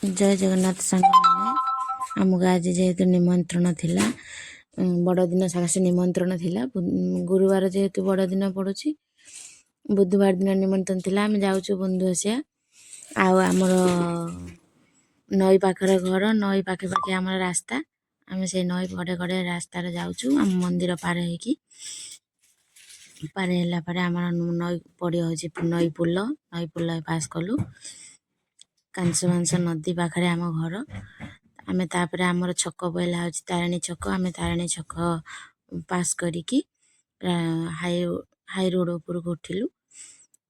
ଜୟ ଜଗନ୍ନାଥ ସାଙ୍ଗମାନେ। ଆମକୁ ଆଜି ଯେହେତୁ ନିମନ୍ତ୍ରଣ ଥିଲା, ବଡ଼ଦିନ ସକାଶେ ନିମନ୍ତ୍ରଣ ଥିଲା। ଗୁରୁବାର ଯେହେତୁ ବଡ଼ଦିନ ପଡ଼ୁଛି, ବୁଧବାର ଦିନ ନିମନ୍ତ୍ରଣ ଥିଲା। ଆମେ ଯାଉଛୁ ବନ୍ଧୁଆସିଆ। ଆଉ ଆମର ନଈ ପାଖରେ ଘର, ନଈ ପାଖେ ପାଖେ ଆମର ରାସ୍ତା। ଆମେ ସେଇ ନଈ କଡ଼େ କଡ଼େ ରାସ୍ତାରେ ଯାଉଛୁ। ଆମ ମନ୍ଦିର ପାର ହେଇକି, ପାର ହେଲା ପରେ ଆମର ନଈ ପଡ଼ିବ, ହେଉଛି ନଈ ପୋଲ। ନଈ ପୋଲ ପାସ୍ କଲୁ। କାଂଶ ମାଂସ ନଦୀ ପାଖରେ ଆମ ଘର। ଆମେ ତାପରେ ଆମର ଛକ ପହିଲା ହେଉଛି ତାରିଣୀ ଛକ। ଆମେ ତାରିଣୀ ଛକ ପାସ୍ କରିକି ହାଇ ହାଇ ରୋଡ଼ ଉପରକୁ ଉଠିଲୁ।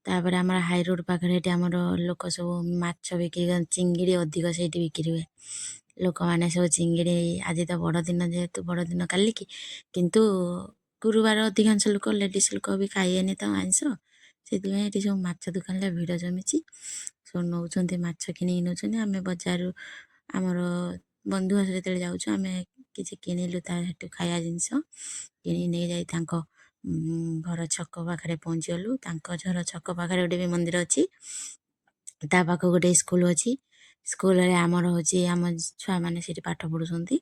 ତାପରେ ଆମର ହାଇ ରୋଡ଼ ପାଖରେ ଏଠି ଆମର ଲୋକ ସବୁ ମାଛ ବିକ୍ରି, ଚିଙ୍ଗିଡ଼ି ଅଧିକ ସେଇଠି ବିକ୍ରି ହୁଏ। ଲୋକମାନେ ସବୁ ଚିଙ୍ଗିଡ଼ି, ଆଜି ତ ବଡ଼ଦିନ ଯେହେତୁ, ବଡ଼ଦିନ କାଲିକି, କିନ୍ତୁ ଗୁରୁବାର ଅଧିକାଂଶ ଲୋକ, ଲେଡ଼ିସ୍ ଲୋକ ବି ଖାଇବେନି ତ ଆଇଁଷ। ସେଥିପାଇଁ ଏଠି ସବୁ ମାଛ ଦୋକାନରେ ଭିଡ଼ ଜମିଛି। ସବୁ ନେଉଛନ୍ତି, ମାଛ କିଣିକି ନେଉଛନ୍ତି। ଆମେ ବଜାରରୁ ଆମର ବନ୍ଧୁ ଘର ଯେତେବେଳେ ଯାଉଛୁ, ଆମେ କିଛି କିଣିଲୁ ତା ସେଠୁ ଖାଇବା ଜିନିଷ କିଣିକି ନେଇ ଯାଇ ତାଙ୍କ ଘର ଛକ ପାଖରେ ପହଞ୍ଚିଗଲୁ। ତାଙ୍କ ଘର ଛକ ପାଖରେ ଗୋଟେ ବି ମନ୍ଦିର ଅଛି, ତା ପାଖକୁ ଗୋଟେ ସ୍କୁଲ ଅଛି। ସ୍କୁଲରେ ଆମର ହେଉଛି ଆମ ଛୁଆମାନେ ସେଇଠି ପାଠ ପଢ଼ୁଛନ୍ତି।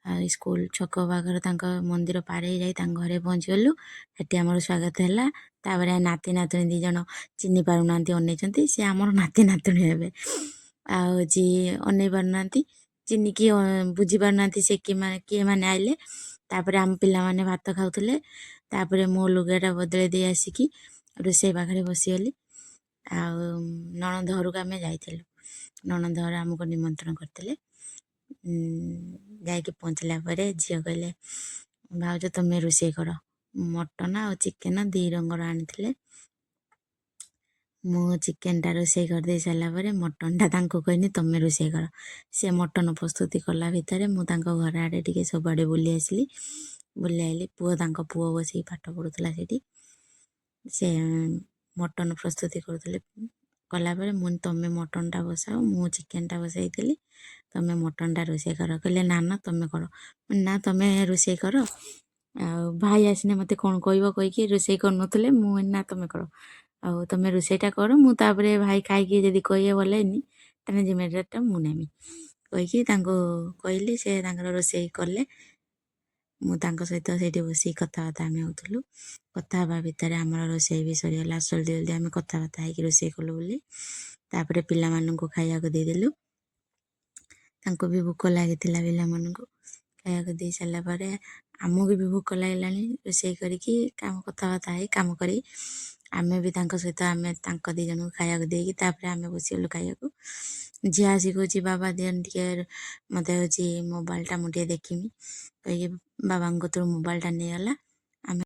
ଆଉ ସ୍କୁଲ ଛକ ପାଖରେ ତାଙ୍କ ମନ୍ଦିର ପାର ହେଇ ଯାଇ ତାଙ୍କ ଘରେ ପହଞ୍ଚିଗଲୁ। ସେଠି ଆମର ସ୍ୱାଗତ ହେଲା। ତାପରେ ନାତି ନାତୁଣୀ ଦୁଇ ଜଣ ଚିହ୍ନି ପାରୁନାହାନ୍ତି, ଅନେଇଛନ୍ତି। ସେ ଆମର ନାତି ନାତୁଣୀ ହେବେ। ଆଉ ହେଉଛି ଅନେଇ ପାରୁନାହାନ୍ତି, ଚିହ୍ନିକି ବୁଝିପାରୁନାହାନ୍ତି ସେ କିଏ ମାନେ, କିଏ ମାନେ ଆଇଲେ। ତାପରେ ଆମ ପିଲାମାନେ ଭାତ ଖାଉଥିଲେ। ତାପରେ ମୋ ଲୁଗାଟା ବଦଳେଇ ଦେଇ ଆସିକି ରୋଷେଇ ପାଖରେ ବସିଗଲି। ଆଉ ନଣନ୍ଦ ଘରକୁ ଆମେ ଯାଇଥିଲୁ। ନଣନ୍ଦ ଘର ଆମକୁ ନିମନ୍ତ୍ରଣ କରିଥିଲେ। ଯାଇକି ପହଞ୍ଚିଲା ପରେ ଝିଅ କହିଲେ, ଭାଉଜ, ତମେ ରୋଷେଇ କର। ମଟନ୍ ଆଉ ଚିକେନ୍ ଦୁଇ ରଙ୍ଗର ଆଣିଥିଲେ। ମୁଁ ଚିକେନଟା ରୋଷେଇ କରିଦେଇ ସାରିଲା ପରେ ମଟନ୍ଟା ତାଙ୍କୁ କହିନି, ତମେ ରୋଷେଇ କର। ସେ ମଟନ୍ ପ୍ରସ୍ତୁତି କଲା ଭିତରେ ମୁଁ ତାଙ୍କ ଘର ଆଡ଼େ ଟିକେ ସବୁଆଡ଼େ ବୁଲି ଆସିଲି। ବୁଲି ଆଇଲି। ପୁଅ, ତାଙ୍କ ପୁଅ ବସିକି ପାଠ ପଢ଼ୁଥିଲା ସେଇଠି। ସେ ମଟନ୍ ପ୍ରସ୍ତୁତି କରୁଥିଲେ। କଲାପରେ ମୁଁ, ତମେ ମଟନ୍ଟା ବସାଅ, ମୁଁ ଚିକେନଟା ବସାଇଥିଲି, ତମେ ମଟନ୍ଟା ରୋଷେଇ କର। କହିଲେ, ନା ନା, ତମେ କର। ନା, ତମେ ରୋଷେଇ କର। ଆଉ ଭାଇ ଆସିଲେ ମୋତେ କ'ଣ କହିବ କହିକି ରୋଷେଇ କରୁନଥିଲେ। ମୁଁ, ନା, ତମେ କର। ଆଉ ତମେ ରୋଷେଇଟା କର, ମୁଁ ତାପରେ ଭାଇ ଖାଇକି ଯଦି କହିବେ ଭଲ ହେଇନି, ତାହେଲେ ଜିମେଦାରିଟା ମୁଁ ନେମି କହିକି ତାଙ୍କୁ କହିଲି। ସେ ତାଙ୍କର ରୋଷେଇ କଲେ। ମୁଁ ତାଙ୍କ ସହିତ ସେଇଠି ବସିକି କଥାବାର୍ତ୍ତା ଆମେ ହେଉଥିଲୁ। କଥା ହେବା ଭିତରେ ଆମର ରୋଷେଇ ବି ସରିଗଲା। ଜଲ୍ଦି ଜଲ୍ଦି ଆମେ କଥାବାର୍ତ୍ତା ହେଇକି ରୋଷେଇ କଲୁ ବୋଲି। ତାପରେ ପିଲାମାନଙ୍କୁ ଖାଇବାକୁ ଦେଇଦେଲୁ। ତାଙ୍କୁ ବି ଭୋକ ଲାଗିଥିଲା। ପିଲାମାନଙ୍କୁ ଖାଇବାକୁ ଦେଇ ସାରିଲା ପରେ ଆମକୁ ବି ଭୋକ ଲାଗିଲାଣି। ରୋଷେଇ କରିକି କାମ କଥାବାର୍ତ୍ତା ହେଇ କାମ କରି ଆମେ ବି ତାଙ୍କ ସହିତ, ଆମେ ତାଙ୍କ ଦୁଇ ଜଣଙ୍କୁ ଖାଇବାକୁ ଦେଇକି ତାପରେ ଆମେ ବସିଗଲୁ ଖାଇବାକୁ। ଝିଅ ଆସି କହୁଛି, ବାବା, ଦିଅନି ଟିକେ ମୋତେ ହେଉଛି ମୋବାଇଲଟା, ମୁଁ ଟିକେ ଦେଖିମି କହିକି ବାବାଙ୍କ କତୁରୁ ମୋବାଇଲଟା ନେଇଗଲା।